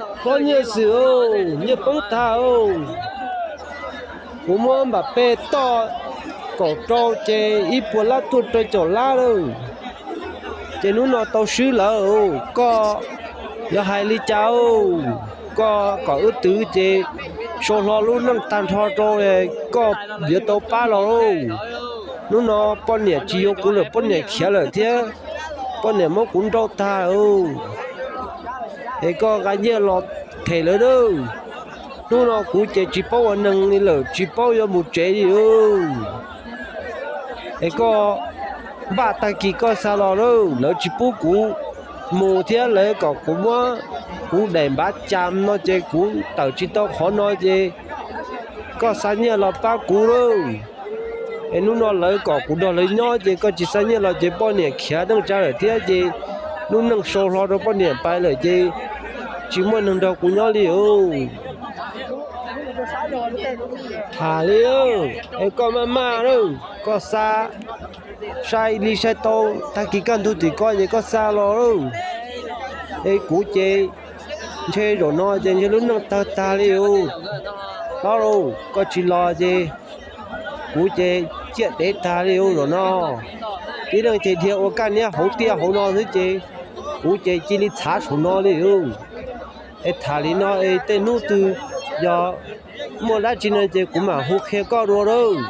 Hlob Nyiaj Xwm, nyiaj poob tag, kuv muab npam peg toj kaum rau ces ib puas lab tuaj rau caum lab lawm. Ces hnub no tau swb lawm, koj yuav hais li cas? Koj kom wb twv ces sau hlo lub neej tag nrho rau, koj yuav tau pab los. Hnub no poj niam tsis yuav kuv lawm, poj niam khiav lawm thiab poj niam muab kuv nrauj tag. Es koj nqa nyiaj los them lawv. Hnub no kuv ces tsis paub ua neeg li lawm, tsis paub yuav mus tsev li. Es koj npaj tag kis koj xa los lawm, lawv tsis pub kuv mus thiab lawv kom kuv muab kuv daim npav cas no ces kuv tawm tsis tau qhov no ces koj xa nyiaj los pab kuv lawm. Es hnub no lawv kom kuv nrog lawv nyob ces koj tsis xa nyiaj los ces poj niam khiav neej tsa lawm thiab ces lub neej sau hlo rau poj niam pais lawm ces tsis muaj neeg nrog kuv nyob li. Tham li, es koj maj maj lawm, koj xa sai li sai tau tag kis kaj ntug tim ko ces koj xa los lawm. Es kuv ces ntshe zaum no ces ntshe lub neej tawg tag li. Hlob, koj tsis los ces kuv ces ciaj dev tag li zaum no. Tib leeg ces dhia ua kaj niab hauv tiaj hauv no xwb ces kuv ces cia li txhav saum no li. Es tham li no es tej hnub twg yog muaj dab tsi no ces kuv mam hu qhia koj dua lawm.